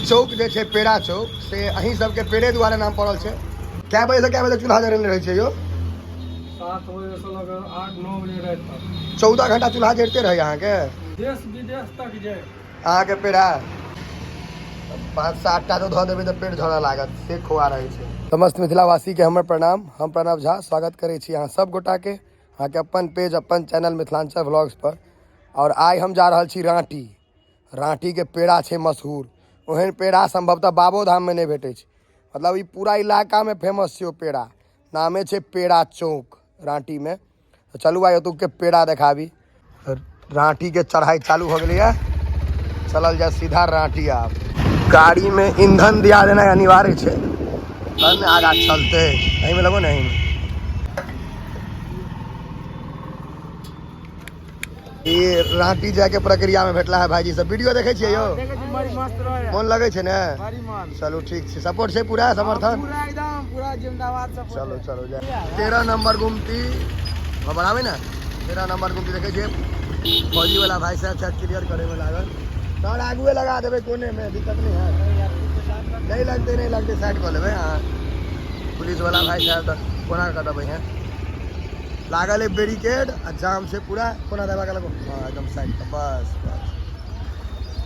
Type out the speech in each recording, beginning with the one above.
चौक जे छै पेड़ा चौक, से अहीं सबके पेड़े दुआरे नाम पड़ल छै। कए बजे से कए बजे तक चूल्हा जरेने रहै छै यौ? 7 बजे से लऽ कऽ 8-9 बजे राति तक। 14 घंटा चूल्हा जरिते रहै अहाँके? देश विदेश तक जाय अहाँके पेड़ा। 5-7 टा धऽ देबै तऽ पेट झड़ऽ लागत, से खोआ रहै छै। समस्त मिथिलावासीके हमर प्रणाम। हम प्रणव झा स्वागत करै छी अहाँ सब गोटाके अहाँके अपन पेज अपन चैनल मिथिलांचल व्लॉग्स पर। और आइ हम जा रहल छी राँटी। राँटीके पेड़ा छै मशहूर, ओहन पेड़ा सम्भवतः बाबोधाममे नहि भेटै छै। मतलब ई पूरा इलाकामे फेमस छै ओ पेड़ा, नामे छै पेड़ा चौक राँटीमे। तऽ चलू आइ ओतुके पेड़ा देखाबी। राँटीके चढ़ाइ चालू भऽ गेलैए, चलल जाय सीधा राँटी। आब गाड़ीमे ईंधन दिया देनाइ अनिवार्य छै, तहन ने आगाँ चलतै। एहिमे लगो ने, एहिमे ई रांटी जाय के प्रक्रिया में भेटला है भाईजी सब। वीडियो देखे छियै यौ? देखै छी, बड़ी मस्त रहे। मोन लगै छै ने? बड़ी मन। चलू ठीक छै, सपोर्ट छै पूरा, समर्थन पूरा, एकदम पूरा जिंदाबाद सपोर्ट। चलो चलो जाय। 13 नंबर गुमती बनाबै ने, 13 नंबर गुमती देखै छियै। फौजी वाला भाई साहब शायद क्लियर करे में लागल। सर आगुए लगा देबै कोने में, दिक्कत नहीं है। नहीं लगते, नहीं लगते, साइड कऽ लेबै अहाँ। पुलिस वाला भाई साहब तऽ कोना कटबै हैं, लागल है बैरिकेड आ जाम छै पूरा। कोना दबा के लगो, हाँ एकदम साइड पर, बस बस।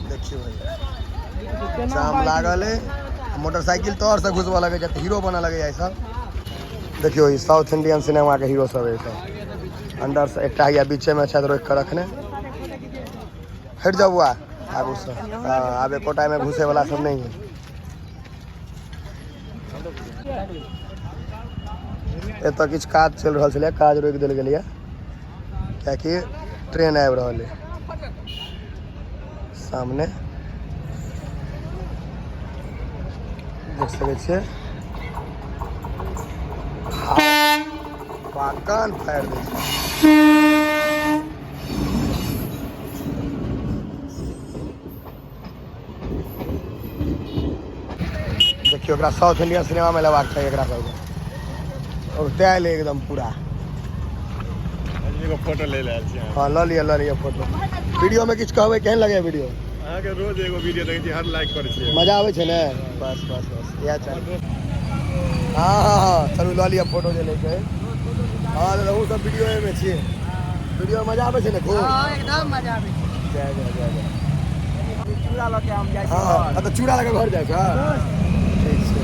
देखियो भैया जाम लागल है, मोटरसाइकिल तोर से घुसबऽ लगे छै, हीरो बनऽ लगे है सब। देखियो ई साउथ इंडियन सिनेमा के हीरो सब है सब। अंदर से एकटा हैया बीचे में छथि रोकि के रखने। हटि जाउ बुआ आगू से, हाँ आब एकोटा में घुसे वाला सब नहीं है। एतऽ किछु काज चलि रहल छलै, काज रोकि देल गेलैए कियाकि ट्रेन आबि रहल है सामने। देख सकै छियै कान फाड़ि दै छै। देखियौ एकरा साउथ इंडियन सिनेमा में लेबाक चाही एकरा सबके, और तय एलै एकदम पूरा। एगो फोटो ले लेल छी अहाँ। हाँ लऽ लिअ, लऽ लिअ फोटो। वीडियो में किछु कहबै, केहन लगैए वीडियो? अहाँके रोज एगो वीडियो देखै छी, हर लाइक करै छियै। मजा आबै छै ने? बस बस बस इएह चाही। हाँ हाँ हाँ चलू लऽ लिअ फोटो जे लैके। हाँ तऽ अहूँ सब वीडियो में छियै, वीडियो में मजा आबै छै ने खूब? हाँ एकदम मजा आबै छै। जय जय जय जय। चूड़ा लऽ के हम जाइ छी। हाँ तऽ चूड़ा लऽ के घर जाइ छै। ठीक छै,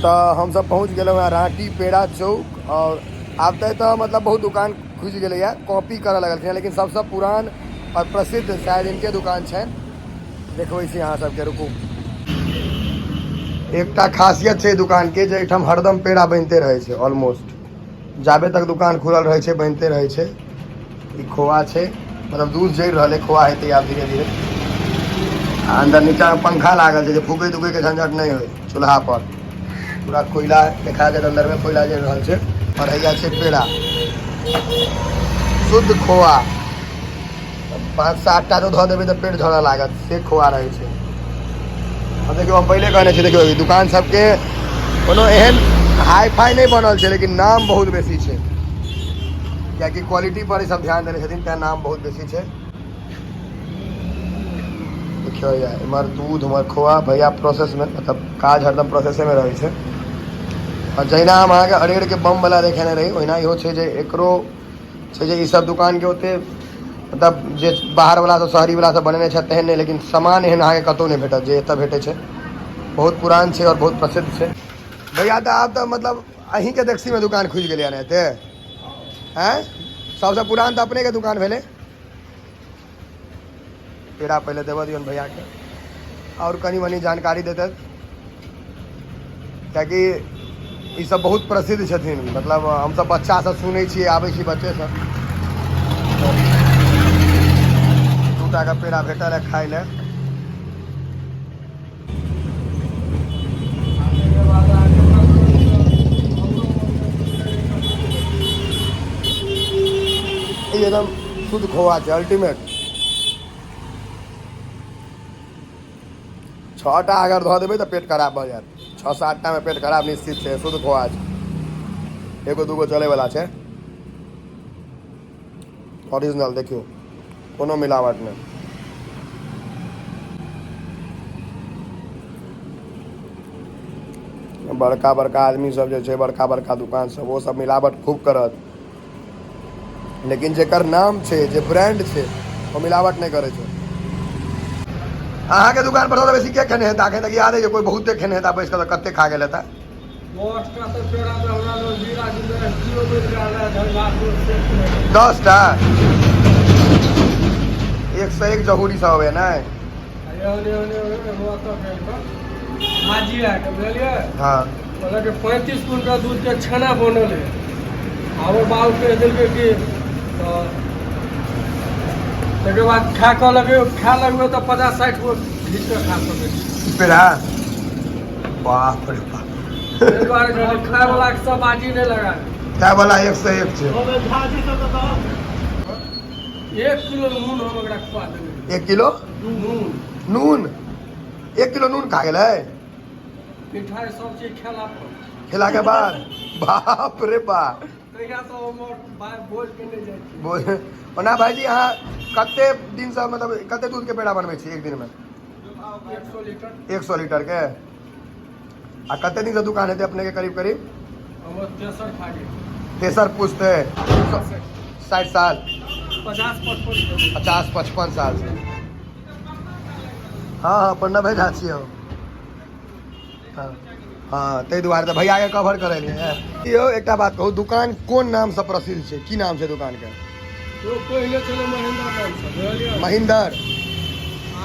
तऽ हमसब पहुँच गेलहुँ हँ राँटी पेड़ा चौक। और आब तऽ एतऽ मतलब बहुत दुकान खुजि गेलैए, कॉपी करऽ लगलखिन, लेकिन सबसँ पुरान और प्रसिद्ध शायद इनके दुकान छनि। देखबै छी अहाँ सबके, रुकू। एकटा खासियत छै दुकान के जे एहिठाम हरदम पेड़ा बनिते रहै छै, ऑलमोस्ट जाबे तक दुकान खुलल रहै छै बनिते रहै छै। ई खोआ छै, मतलब दूध जरि रहल है, खोआ हेतै आब धीरे धीरे। आ अंदर नीचा में पंखा लागल छै जे फूकै तुकै के झंझट नहि होइ। चूल्हा पर पूरा कोयला देखा जायत, अंदर में कोयला जरि रहल छै। और हैया छै पेड़ा, शुद्ध खोआ। 5-7 टा धऽ देबै तऽ पेट झड़ऽ लागत, से खोआ रहै छै। आ देखियौ हम पहिले कहने छी, देखियौ ई दुकान सबके कोनो एहन हाई फाई नहि बनल छै, लेकिन नाम बहुत बेसी छै, कियाकि क्वालिटी पर ई सब ध्यान देने छथिन, तें नाम बहुत बेसी छै। देखियौ भैया इम्हर दूध उम्हर खोआ, भैया प्रोसेस में, मतलब काज हरदम प्रोसेसे में रहै छै। आ जहिना हम अहाँके अरेर के बम वाला देखेने रही, ओहिना इहो छै जे एकरो छै जे ई सब दुकान के ओते मतलब जे बाहर वाला सब शहरी वाला सब बनेने छै तेहन नहि, लेकिन सामान एहन अहाँके कतहु नहि भेटत जे एतऽ भेटै छै। बहुत पुरान छै और बहुत प्रसिद्ध छै। भैया तऽ आब तऽ मतलब अहीँके देखसीमे दुकान खुजि गेलै ने एते? आँय, सबसँ पुरान तऽ अपनेके दुकान भेलै। पेड़ा पहिले देबऽ दियौन भैयाके, और कनि मनि जानकारी देतै, कियाकि ई सब बहुत प्रसिद्ध छथिन। मतलब हमसब बच्चासँ सुनै छियै, आबै छी बच्चेसँ। 2 के पेड़ा भेटल है खाइ लए। ई एकदम शुद्ध खोआ छै, अल्टीमेट। 6टा अगर धऽ देबै तऽ पेट खराब भऽ जायत। 6-7 टा में पेट खराब निश्चित छै। शुद्ध खोआ छै, एगो दूगो चलै वाला छै। ओरिजिनल देखियौ, कोनो मिलावट नहि। बड़का बड़का आदमी सब जे छै, बड़का बड़का दुकान सब, ओ सब मिलावट खूब करत, लेकिन जेकर नाम छै, जे ब्रांड छै, ओ मिलावट नहि करै छै। अहाँके दुकान पर सबसँ बेसी के खेने हेता एखन तक? याद है जे कोइ बहुते खेने हेता बैस कऽ, तऽ कते खा गेल हेता? 10 टा तऽ पेड़ा तऽ हमरा लग जीरा जिंदा किलो मिल गेल है झंझारपुर से। 10 टा? एक से एक जहूरी सब अबै ने। एहन एहन एगो ओतऽ गेल हाजी आके, बुझलियै? हँ। कहलक कि 35 क्विंटल दूध के छेना बनल है। हमर बाप कहि देलकै कि तऽ तकर बाद खा कहलक, खा लगबै तऽ 50-60 गो घीच कऽ खा सकै छी। पेड़ा? बाप रे बाप! ताहि दुआरे कहलियै, खाय वला के सब बाजी नहि लगा। खाय वाला एक से एक छै। 1 किलो नून हम ओकरा खुआ देबै। 1 किलो? नून। नून? 1 किलो नून खा गेलै? मिठाइ सब चीज खेला पर। खेला के बाद? बाप रे बाप! तहिया से हमर भाय बोल के नहि जाइ छी। बोल। ओना भाईजी, अहाँ कते दिनसँ, मतलब कते दूध के पेड़ा बनबै छी एक दिनमे? 100 लीटर। 100 लीटर के। आ कते दिनसँ दुकान हेतै अपने के करीब करीब? हमर तेसर खा गेल। तेसर पुछते? 60 साल? 50-55। 50-55 साल से। हँ हँ, प्रणव झा छियै हम। हँ हँ, ताहि दुआरे तऽ भैयाके कवर करेलियै। यौ, एकटा बात कहू, दुकान कोन नामसँ प्रसिद्ध छै? की नाम छै दुकानके? ओ पहिले छलै महेंद्र नामसँ, बुझलियै? महिन्दर।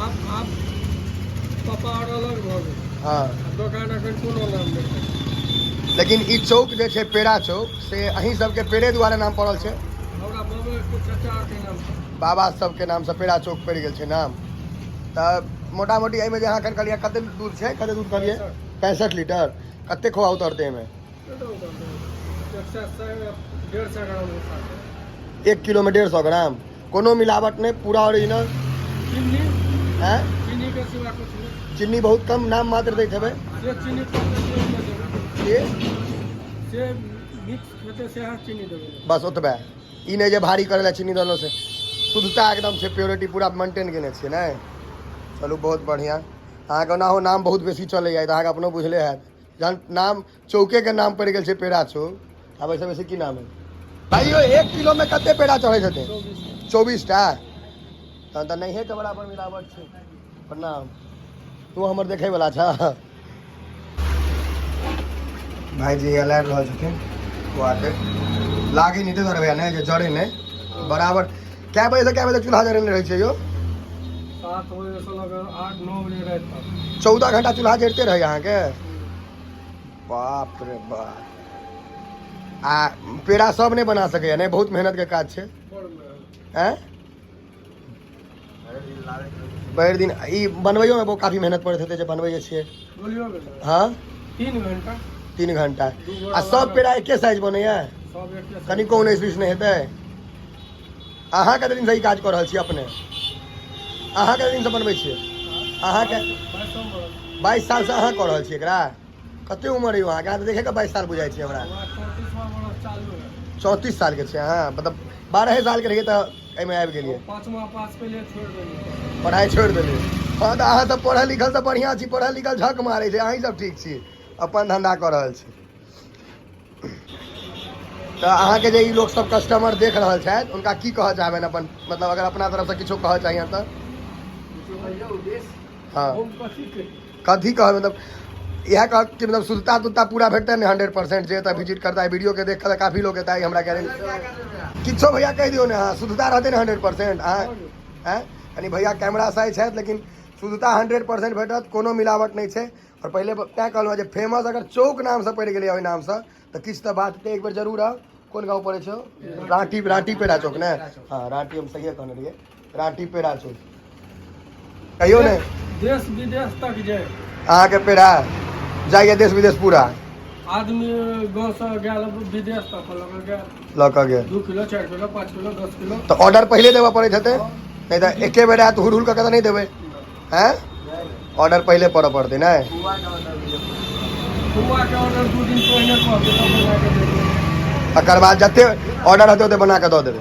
आब आब पापा आओर अलग भऽ गेल। आ दोकान एखन कोनो नाम नहि छै। लेकिन ई चौक जे छै, पेड़ा चौक, से अहीं सबके पेड़े दुआरे नाम पड़ल छै? हमरा बाबा के चाचा के नाम छै। बाबा सबके नामसँ पेड़ा चौक पड़ि गेल छै नाम। तऽ मोटा मोटी एहिमे जे अहाँ एखन कहलियै, कते दूध छै? कते दूध कहलियै? 65 लीटर। कते खोआ उतरतै एहिमे? 100, 150 ग्राम हिसाब। 1 किलोमे 150 ग्राम। कोनो मिलावट नहि, पूरा ओरिजिनल? चीनी। हैं? चीनी के सिवा कुछ नहीं। चीनी बहुत कम, नाम मात्र दैत हेबै? से चीनी पड़तै से ओहिमे देबै। के? से मिक्स हेतै सेह चीनी देबै। बस ओतबे। ई नहि जे भारी करै लए चीनी देलहुँ से। शुद्धता एकदम छै, प्योरिटी पूरा मेंटेन केने छियै ने? चलू, बहुत बढ़िआँ। अहाँके ओनाहो नाम बहुत बेसी चलैए, तऽ अहाँके अपनो बुझले हैत। जहन नाम चौकेके नाम पड़ि गेल छै पेड़ा चौक, आब एहिसँ बेसी की नाम है? भाई यौ, 1 किलोमे कते पेड़ा चढ़ैत हेतै? 24। 24 टा? तहन तऽ नहिए के बराबर मिलावट छै। प्रणाम। तू हमर देखैवला छह? भाईजी लारि रहल छथिन खोआके। लागी नहीं तऽ भैया, नहि जे जरे नहि। बराबर कए बजेसँ कए बजे तक चूल्हा जरेने रहै छै यौ? 7 बजेसँ लऽ कऽ 8-9 बजे राति तक। 14 घंटा चूल्हा जरिते रहै अहाँके? बाप रे बाप! आ पेड़ा सब नहि बना सकैया नहि? बहुत मेहनतके काज छै। बड़ मेहनत। आँय, भरि दिन ई बनबैयोमे बहुत काफी मेहनत पड़ैत हेतै जे बनबै जे छियै? बोलियो गेलै। 3 घंटा। 3 घंटा। दू गोरा। आ सब पेड़ा एके साइज बनैया? सब एके। कनिको उन्नैस बीस नहि हेतै? अहाँ कते दिनसँ ई काज कऽ रहल छी अपने? अहाँ कते दिनसँ बनबै छियै अहाँके? 22 बरस। 22 सालसँ अहाँ कऽ रहल छियै एकरा? कते उमर यौ अहाँके? अहाँ तऽ देखे कऽ 22 साल बुझाइ छी हमरा। हमरा 34वां बरस चालू है। 34 सालके छै अहाँ? मतलब 12 सालके रहियै तऽ एहिमे आबि गेलियै? पाँचवा पास के लिए छोड़ि देलियै। पढ़ाइ छोड़ि देलियै। हँ, तऽ अहाँ सब पढ़ल लिखल तऽ बढ़िआँ छी। पढ़ल लिखल झक मारै छै। अहीं सब ठीक छी, अपन धंधा कऽ रहल छी। तऽ अहाँके जे ई लोक सब कस्टमर देख रहल छथि, हुनका की कहऽ चाहबनि अपन? मतलब अगर अपना तरफसँ किछो कहऽ चाहिए तऽ? हँ। हम कथी के? कथी कहब? मतलब इएह कह कि मतलब शुद्धता तुद्धता पूरा भेटतै ने 100%? जे एतऽ विजिट करता है, वीडियो के देख कऽ काफी लोग एता, हमरा गारंटी किछो भैया कहि दियौ ने। अहाँ शुद्धता रहतै ने 100%? अहाँ आँय, कनि भैया कैमरा साइ छथि, लेकिन शुद्धता 100% भेटत, कोनो मिलावट नहि छै। आओर पहिले तैँ कहलहुँ जे फेमस अगर चौक नामसँ पड़ि गेलै ओहि नामसँ, तऽ किछु तऽ बात एक बेर जरूर आउ। कोन गाँव पड़ै छै? राँटी, राँटी पेड़ा चौक ने? हँ, राँटी, हम सहिए कहने रहियै। राँटी पेड़ा चौक। कहियौ ने। देश विदेश तक जाए। अहाँके पेड़ा जाइए देश विदेश पूरा? आदमी गाँवसँ गेल विदेश तक लऽ कऽ गेल। लऽ कऽ गेल। 2 किलो, 4 किलो, 5 किलो, 10 किलो। तऽ ऑर्डर पहिले देबऽ पड़ैत हेतै? नहि तऽ एके बेर आयत, हुल हुल कऽ के तऽ नहि देबै? हैं, ऑर्डर पहिले पड़ऽ पड़तै ने? खोआके ऑर्डर 2 दिन पहिने कहबै तब बना कऽ देबै। तकर बाद जते ऑर्डर हेतै ओते बना कऽ दऽ देबै,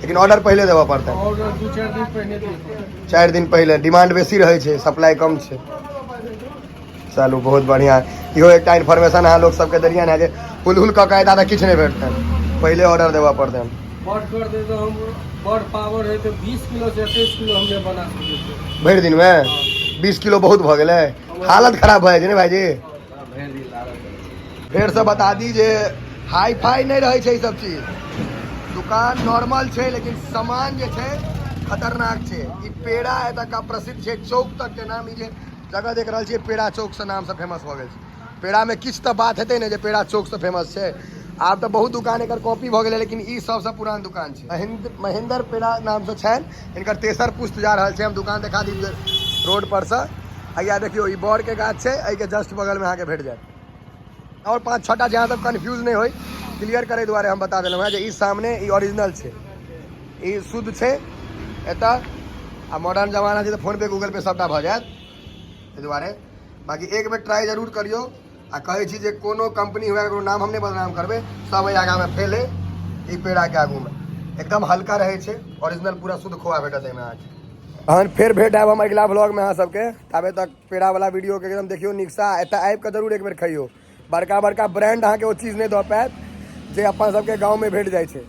लेकिन ऑर्डर पहिले देबऽ पड़तै। ऑर्डर 2-4 दिन पहिने दिअ पड़तै। 4 दिन पहिले। डिमांड बेसी रहै छै, सप्लाई कम छै। चलू, बहुत बढ़िआँ। इहो एकटा इन्फॉर्मेशन अहाँ लोक सबके देलियनि हेँ जे हुल हुल कऽ के एता तऽ किछु नहि भेटतनि, पहिले ऑर्डर देबऽ पड़तनि। बड़ कर दे तऽ हम बड़ पावर है तऽ 20 किलो से 21 किलो हमने बना सकै छियै। भरि दिनमे 20 किलो बहुत भऽ गेलै। हालत खराब भऽ जाइ छै ने भाइजी? भरि दिन लागल। फेरसँ बता दी जे हाई फाई नहि रहै छै ई सब चीज। दुकान नॉर्मल छै, लेकिन सामान जे छै खतरनाक छै। ई पेड़ा एतुका प्रसिद्ध छै। चौक तक के नाम, ई जे जगह देख रहल छियै, पेड़ा चौक से नामसँ फेमस भऽ गेल छै। पेड़ामे किछु तऽ बात हेतै ने जे पेड़ा चौकसँ फेमस छै। आब तऽ बहुत दुकान एकर कॉपी भऽ गेलै, लेकिन ई सबसँ पुरान दुकान छै। महेंद्र पेड़ा नामसँ छनि हिनकर। तेसर पुस्त जा रहल छै। हम दुकान देखा दी रोड परसँ। आ देखियौ, ई बड़के गाछ छै, एहिके जस्ट बगलमे अहाँके भेट जायत। आओर पाँच छओटा जे अहाँ सब कन्फ्यूज नहि होइ, क्लियर करै दुआरे हम बता देलहुँ हेँ जे ई सामने ई ओरिजिनल छै, ई शुद्ध छै एतऽ। आ मॉडर्न जमाना छै तऽ फोन पे, गूगल पे सबटा भऽ जायत, एहि दुआरे। बाकी एक बेर ट्राई जरूर करियौ। आ कहै छी जे कोनो कंपनी हुए, ककरो नाम हम नहि बदनाम करबै, सब एहि आगाँमे फेल है ई पेड़ाके आगूमे। एकदम हल्का रहै छै, ओरिजिनल पूरा शुद्ध खोआ भेटत एहिमे अहाँके। तहन फेर भेट आयब हम अगिला व्लॉगमे अहाँ सबके। ताबे तक पेड़ावला वीडियोके एकदम देखियौ नीकसँ। आ एतऽ आबि कऽ जरूर एक बेर खइयौ। बड़का बड़का ब्रांड अहाँके ओ चीज नहि दऽ पायत जे अपन सबके गाँवमे भेट जाइ छै।